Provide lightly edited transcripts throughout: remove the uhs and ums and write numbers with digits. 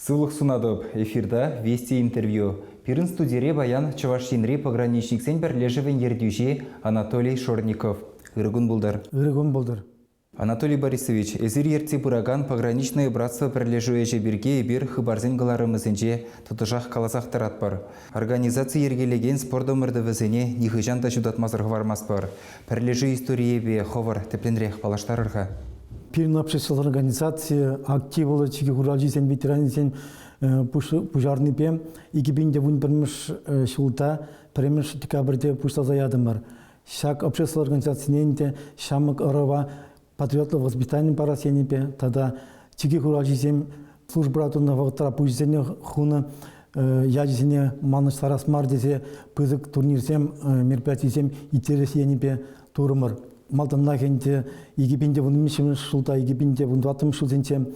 Сывлӑх сунатӑп. Эфирта «Вести интервью». Пирӗн студире паян Чӑваш Енри пограничниксен пӗрлешӗвӗн ертӳҫи Анатолий Шорников. Ырӑ кун пултӑр. Ырӑ кун пултӑр. Анатолий Борисович, эсир ертсе пыракан «Пограничное братство» пӗрлешӳ ӗҫӗ пирки эпир хыпарсен кӑларӑмӗсенче тӑтӑшах каласах тӑратпӑр. Организаци йӗркелекен спорт ӑмӑртӑвӗсене нихӑҫан та ҫутатмасӑр хӑвармастпӑр. Пӗрлешӳ историйӗпе хӑвӑр тӗплӗнрех паллаштарӑр-ха. Пирӗн общество организацийӗ активлӑ чикӗ хуралҫисен ветеранӗсен пуҫарнипе 2011 ҫулта пӗрремӗш декабрьте пуҫласа ятӑмӑр. Ҫак общество организацине ӗнтӗ ҫамрӑк ӑрӑва патриотлӑ воспитани парас енӗпе тата чикӗ хуралҫисем службӑра тунӑ вӑхӑтра пуҫӗсене хунӑ ячӗсене манӑҫтарас мар тесе пысӑк турнирсем, мероприятисем ирттерес енӗпе турӑмӑр. Малтанах ӗнтӗ 2013 ҫулта, 2014 ҫулсенче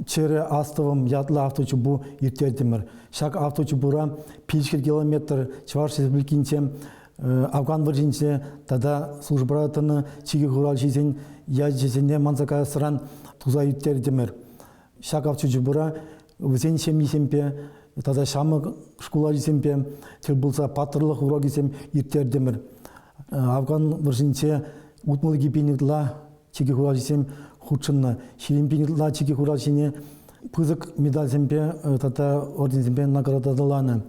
Чӗрӗ астӑвӑм ятлӑ авточупу ирттертӗмӗр. Ҫак авточупура 500 километр Чӑваш Республикинче Афган вӑрҫинче тата службӑра тӑнӑ чикӗ хуралҫисен ячӗсене манса каясран туса ирттертӗмӗр. Ҫак авточупура вӗсен ҫемйисемпе тата ҫамрӑк шкул ачисемпе тӗл пулса паттӑрлӑх урокӗсем ирттертӗмӗр. Афган вӑрҫинче 62 пин ытла чикӗ хуралҫисем хутшӑннӑ. 20 пин ытла чикӗ хуралҫине пысӑк медальсемпе тата орденсемпе наградӑланӑ.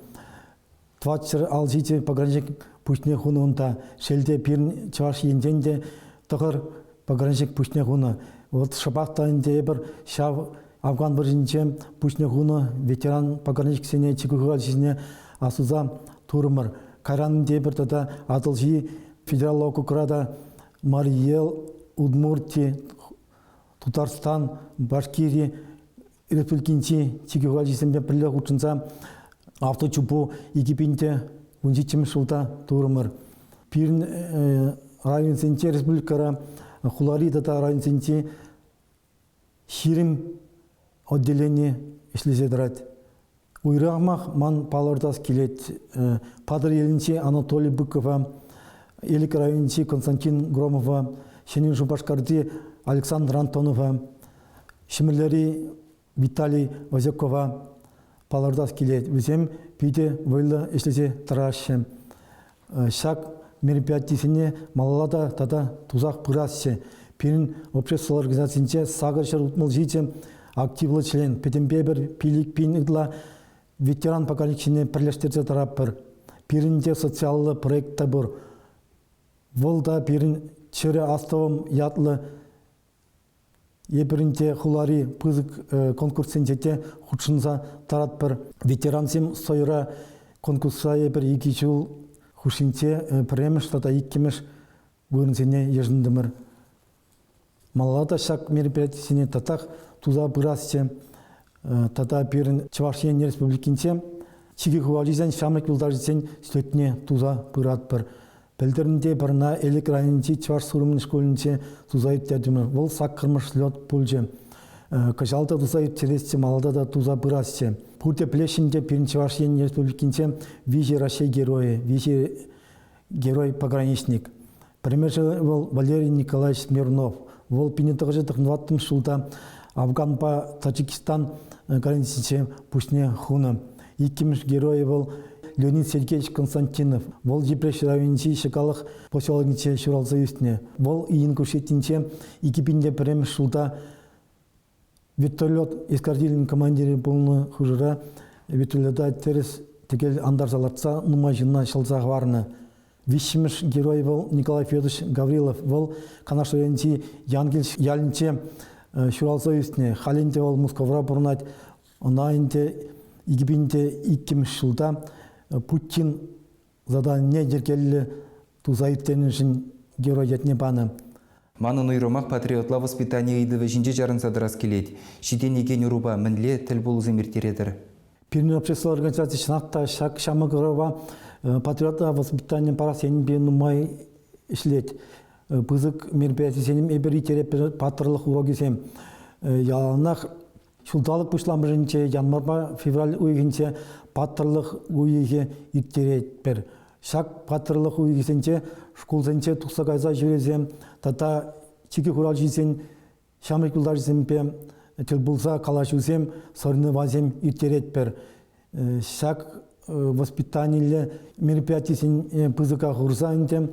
Тӑватҫӗр ал ҫичӗ пограничник пуҫне хунӑ унта. Шел те, пирӗн Чӑваш Енчен те тӑхӑр пограничник пуҫне хунӑ. Вот шӑпах та ӗнтӗ эпир ҫав Афган вӑрҫинче пуҫне хунӑ ветеран пограничниксене, чикӗ хуралҫисене асӑнса турӑмӑр. Кайран ӗнтӗ эпир тата Атӑлҫи федераллӑ округра та Марьел, Удмурти, Тутарстан, Башкири республикинчи чикӗ хуралҫисемпе пӗрле хутшӑнса авточупу 2017 ҫулта турӑмӑр. Пирӗн районсенче республикӑра хулари тата районсенчи 20 отделени ӗҫлесе тӑрать. Уйрӑмах ман палӑртас килет Патӑрьелӗнчи Анатолий Быкова, Элӗк районӗнчи Константин Громова, Ҫӗнӗ Шупашкарти Александр Антонова, Ҫӗмӗрлери Виталий Озякова палӑртас килет. Вӗсем питӗ вӑйлӑ ӗҫлесе тӑраҫҫӗ. Ҫак мероприятисене малалла та тата тусах пырасчӗ. Пирӗн общество организацинче 867 активлӑ член, пӗтӗмпе пӗр 5000 ытла ветеран пограничнине пӗрлештерсе тӑратпӑр. Пирӗн те социаллӑ проект та пур. Вӑл та пирӗн Чӗрӗ астӑвӑм ятлӑ Эпир ӗнтӗ хулари пысӑк конкурссенче те хутшӑнса тӑратпӑр. Ветерансем сойра конкурсра эпир икӗ ҫул хушшинче пӗрремӗш тата иккӗмӗш вырӑнсене йышӑнтӑмӑр. Малалла та ҫак мероприятисене татах туса пырасчӗ. Тата пирӗн Чӑваш Ен Республикинче чикӗ хуралҫисен ҫамрӑк юлташӗсен слетне туса пыратпӑр. Пӗлтӗрӗнте пӗрна Элӗк районӗнчи Чӑваш Сурӑмӗн шкулӗнче туса ирттертӗмӗр. Вӑл саккӑрмӗш слет пулчӗ. Кӑҫал та туса ирттересчӗ, малта та туса пырасчӗ. Пурте пӗлеҫҫӗ ӗнтӗ, пирӗн Чӑваш Ен Республикинче виҫӗ Раҫҫей геройӗ, виҫӗ герой-пограничник. Пӗрремӗшӗ вӑл Валерий Николаевич Смирнов. Вӑл 1994 ҫулта Афганпа Таджикистан границинче пуҫне хунӑ. Иккӗмӗш геройӗ вӑл Леонид Сергеевич Константинов. Вӑл Йӗпреҫ районӗнчи Ҫӑкалӑх поселокӗнче ҫуралса ӳснӗ. Вӑл Ингушетинче 2001 ҫулта вертолет эскадрилин командирӗ пулнӑ хушӑра вертолета тӗрӗс тӗкел антарса лартса нумай ҫынна ҫӑлса хӑварнӑ. Виҫҫӗмӗш герой вӑл Николай Федорович Гаврилов. Вӑл Канаш районӗнчи Янгель ялӗнче ҫуралса ӳснӗ. Халь ӗнтӗ вӑл Мускавра пурӑнать. Ӑна ӗнтӗ 2002 ҫулта Путин заданине йӗркеллӗ туса ирттернӗшӗн герой ятне панӑ. Манӑн уйрӑмах патриотла воспитани ыйтӑвӗ ҫинче чарӑнса тӑрас килет. Ҫитӗнекен ӑрупа мӗнле тӗлпулусем ирттеретӗр? Пирӗн общество организаци чӑнах та ҫак ҫамрӑк ӑрӑва патриотла воспитани парас енӗпе нумай ӗҫлет. Пысӑк мероприятисем эпир ирттеретпӗр, паттӑрлӑх урокӗсем. Яланах Ҫулталӑк пуҫламӑшӗнче январьпа февраль уйӑхӗнче паттӑрлӑх уйӑхӗ ирттеретпӗр. Ҫак паттӑрлӑх уйӑхӗсенче шкулсенче тухса кайса ҫӳресе тата чикӗ хуралҫисен ҫамрӑк юлташӗсемпе тӗл пулса калаҫусем, соревнованисем ирттеретпӗр. Ҫак воспитаниллӗ мероприятисен пысӑка хурса ӗнтӗ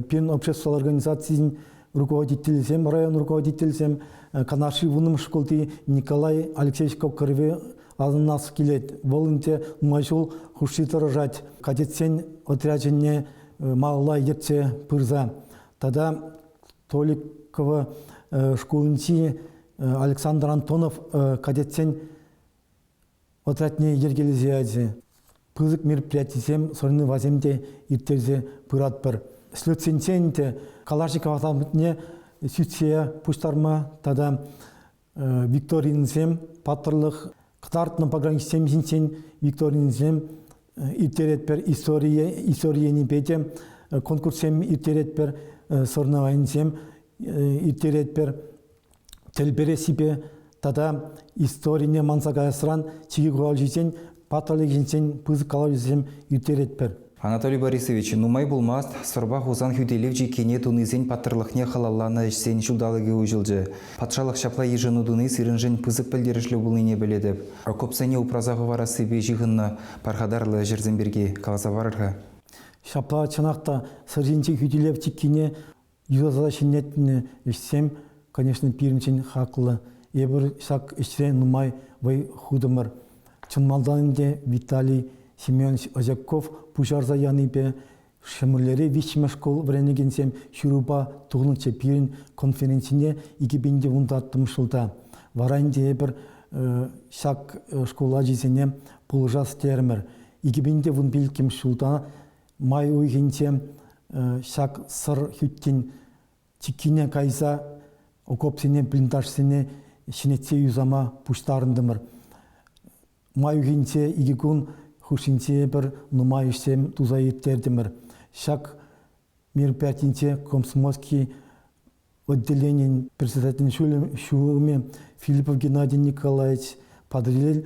пирӗн общество организацийӗн руководителӗсем, район руководителӗсем Канашри вуннӑмӗш шкулти Николай Алексеевич Кокореве асӑнас килет. Вӑл ӗнтӗ нумай ҫул хушши тӑрӑшать кадетсен отрячӗне малалла ертсе пырса. Тата Толикова шкулӗнчи Александр Антонов кадетсен отрядне йӗркелесе ячӗ. Пысӑк мероприятисем, соревнованисем те ирттерсе пыратпӑр. Слетсенчен те Калашников асаматне сӳтсе пуҫтарма тата викторинсем, паттӑрлӑх кӑтартнӑ пограничсем ҫинчен викторинсем ирттеретпӗр, историе, истори енӗпе те конкурссем ирттеретпӗр, соревнованисем ирттеретпӗр. Тӗл перессипе тата историне манса каясран чикӗ хуралҫисен паттӑрлӑхӗнчен пысӑк калавҫӑсем ирттеретпӗр. Анатолий Борисович, нумай пулмасть Сӑрпа Хусан хӳтӗлев чиккине тунисен паттӑрлӑхне халалланӑ ӗҫсен ҫулталӑкӗ уҫӑлчӗ. Патшалӑх ҫапла йышӑну туни сирӗншӗн пысӑк пӗлтерӗшлӗ пулнине пӗлетӗп. Окопсене упраса хӑварассипе ҫыхӑннӑ пархатарлӑ ӗҫӗрсем пирки каласа парӑр-ха. Ҫапла чӑнах та Сӑр ҫинчи хӳтӗлев чиккине юсаса ҫӗнетнӗ ӗҫсем, конечно, пирӗншӗн хаклӑ. Эпир ҫак ӗҫре нумай вӑй хутӑмӑр. Чӑн малтан ӗнтӗ Виталий Семенович Озяков пуҫарса янипе Ҫӗмӗрлере виҫҫӗмӗш шкул вӗренекенсем ҫырупа тухнӑччӗ пирӗн конференцине 2014 ҫулта. Вара ӗнтӗ эпир ҫак шкул ачисене пулӑшас терӗмӗр. 2015 ҫулта май уйӑхӗнче ҫак Сӑр хӳттин чиккине кайса окопсене, блиндажсене ҫӗнетсе юсама пуҫтарӑнтӑмӑр. Май уйӑхӗнче икӗ кун хушшинче эпир нумай ӗҫсем туса ирттертӗмӗр. Ҫак мероприятинче Комсомольский отделенин председателӗн ҫумӗ Филиппов Геннадий Николаевич, Патӑрьел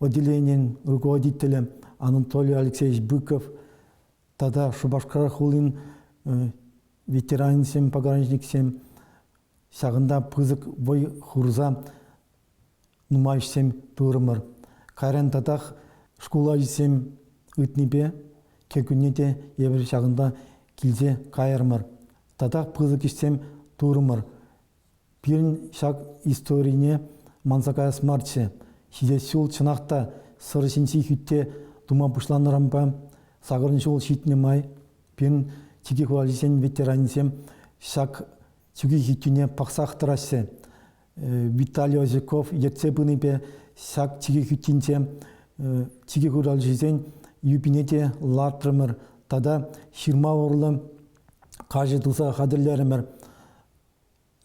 отделенин руководителӗ Анатолий Алексеевич Быков тата Шупашкар хулин ветеранӗсем, пограничниксем ҫакӑнта пысӑк вӑй хурса нумай ӗҫсем турӑмӑр. Кайран татах шкул ачисем ыйтнипе кӗркунне те эпир ҫакӑнта килсе кайрӑмӑр. Татах пысӑк ӗҫсем турӑмӑр. Пирӗн ҫак историне манса каяс марччӗ. Ҫитес ҫул чӑнах та Сӑр ҫинчи хӳтте тума пуҫланӑранпа сакӑрӑн ҫул ҫитнӗ май пирӗн чикӗ хуралҫисен ветеранӗсем ҫак чикӗ хӳттине пӑхсах тӑраҫҫӗ. Виталий Озяков ертсе пынипе ҫак чикӗ хӳттинче чикӗ хуралҫисен юпине те лартрӑмӑр тата ҫырма урлӑ каҫӑ туса хатӗрлерӗмӗр.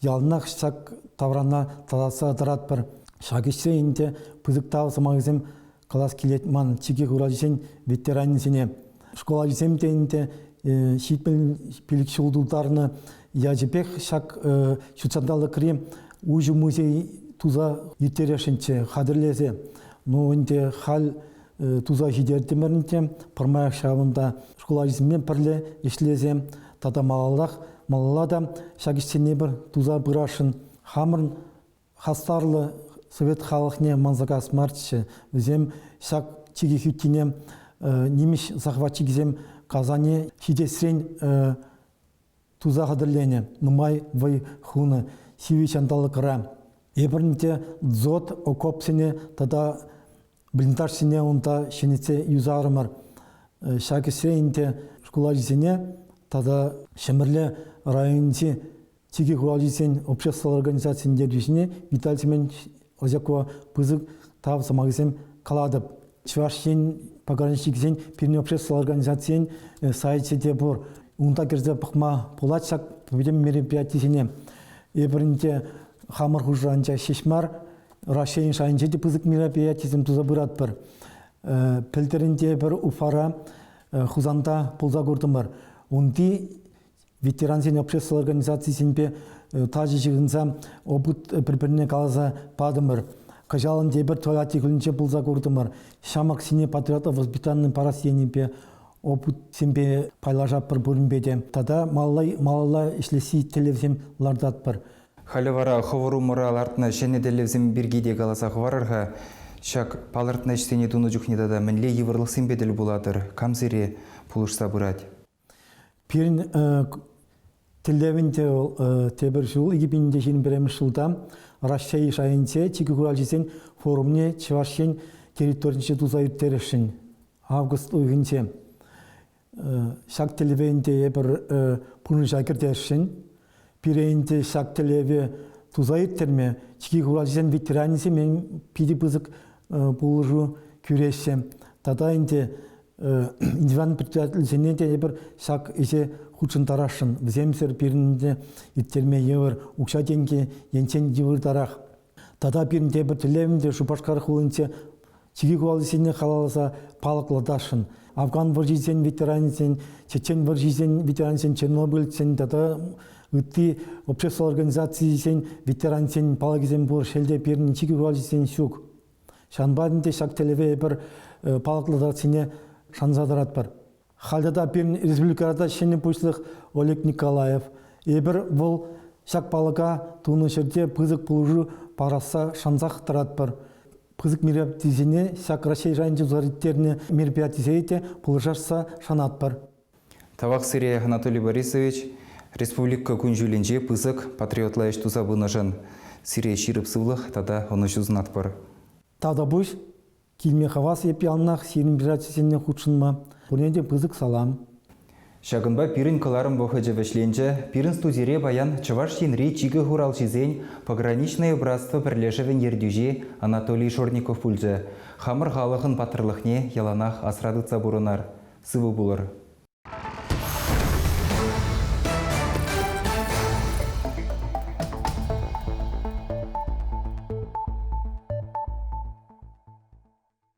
Яланах ҫак таврана тасатса тӑратпӑр. Ҫак ӗҫре ӗнтӗ пысӑк тав сӑмахӗсем калас килет ман чикӗ хуралҫисен ветеранӗсене. Шкул ачисем те ӗнтӗ 75 ҫул тултарнӑ ячӗпех ҫак ҫутҫанталӑкри уҫӑ музей туса ирттересшӗнччӗ, хатӗрлесе. Ну, ӗнтӗ халь туса ҫитертӗмӗр ӗнтӗ, пӗрмаях ҫавӑнта шкул ачисемпе пӗрле ӗҫлесе тата малаллах, малалла та ҫак ӗҫсене пӗр туса пырасшӑн. Хамӑрӑн хастарлӑ совет халӑхне манса каяс марччӗ. Вӗсем ҫак чикӗ хӳттине нимӗҫ захватчикӗсем Казане ҫитесрен туса хатӗрленӗ, нумай вӑй хунӑ сивӗ ҫанталӑкра. Эпир ӗнтӗ дзот окопсене тата блиндажсене унта ҫӗнетсе юсарӑмӑр. Ҫак ӗҫре ӗнтӗ шкул ачисене тата Ҫӗмӗрле районӗнчи чикӗ хуралҫисен обществӑлла организацийӗн ертӳҫине Виталий Семенович Озякова пысӑк тав сӑмахӗсем калатӑп. Чӑваш Ен пограничникӗсен пирӗн обществӑлла организацийӗн сайчӗ те пур. Унта кӗрсе пӑхма пулать ҫак пӗтӗм мероприятисене. Эпир ӗнтӗ хамӑр хушӑранча ҫеҫ мар, Раҫҫейӗн шайӗнче те пысӑк мероприятисем туса пыратпӑр. Пӗлтӗр ӗнтӗ эпир Уфара, Хусанта пулса куртӑмӑр. Унти ветерансен общество организацийӗсемпе тачӑ ҫыхӑнса опыт пӗр-пӗрне каласа патӑмӑр. Кӑҫал ӗнтӗ эпир Тольятти хулинче пулса куртӑмӑр. Ҫамрӑксене патриотла воспитани парас енӗпе опытсемпе пайлашатпӑр пуринпе те. Тата малалла, малалла ӗҫлесси тӗллевсем лартатпӑр. Халӗ вара хӑвӑр умӑра лартнӑ ҫӗнӗ тӗллевсем пирки те каласа хӑварӑр-ха. Ҫак палӑртнӑ ӗҫсене тунӑ чухне тата мӗнле йывӑрлӑхсемпе тӗл пулатӑр? Кам сире пулӑшса пырать? Пирӗн тӗллев ӗнтӗ вӑл тепӗр ҫул, 2021 ҫулта Раҫҫей шайӗнче чикӗ хуралҫисен форумне Чӑваш Ен территорийӗнче туса ирттересшӗн август уйӑхӗнче. Ҫак тӗллеве ӗнтӗ эпир пурнӑҫа кӗртесшӗн. Пире ӗнтӗ ҫак тӗллеве туса ирттерме чикӗ хуралҫисен ветеранӗсем питӗ пысӑк пулӑшу кӳреҫҫӗ. Тата ӗнтӗ индивидуальный предприятисене те эпир ҫак ӗҫе хутшӑнтарасшӑн. Вӗсемсӗр пирӗн те ирттерме йывӑр, укҫа-тенкӗ енчен йывӑртарах. Тата пирӗн тепӗр тӗллевӗм те Шупашкар хулинче чикӗ хуралҫисене халалласа палӑклатасшӑн. Афган вӑрҫисен ветеранӗсен, Чечен вӑрҫисен ветеранӗсен, Чернобыльсен тата ытти общество организацийӗсен ветерансен палӑкӗсем пур. Шел те, пирӗн чикӗ хуралҫисен ҫук. Ҫавӑнпа ӗнтӗ ҫак тӗллеве эпир палӑклатассине шанса тӑратпӑр. Халь тата пирӗн республикӑра та ҫӗнӗ пуҫлӑх Олег Николаев. Эпир вӑл ҫак палӑка тунӑ ҫӗрте пысӑк пулӑшу парасса шансах тӑратпӑр. Пысӑк мероприятисене ҫак Раҫҫей шайӗнче туса ирттернӗ мероприятисене те пулӑшасса шанатпӑр. Тавах сире, Анатолий Борисович, республика кун-ҫулӗнче пысӑк патриотла ӗҫ туса пынӑшӑн. Сире ҫирӗп сывлӑх тата ӑнӑҫу сунатпӑр. Тавтапуҫ. Килме хавас эп яланах сирӗн мероприятисене хутшӑнма. Пурне те пысӑк салам. Ҫакӑнпа пирӗн кӑларӑм вӑхӑчӗ вӗҫленчӗ. Пирӗн студире паян Чӑваш Енри чикӗ хуралҫисен Пограничное братство пӗрлешӗвӗн ертӳҫи Анатолий Шорников пулчӗ. Хамӑр халӑхӑн паттӑрлӑхне яланах асра тытса пурӑнар. Сывӑ пулӑр!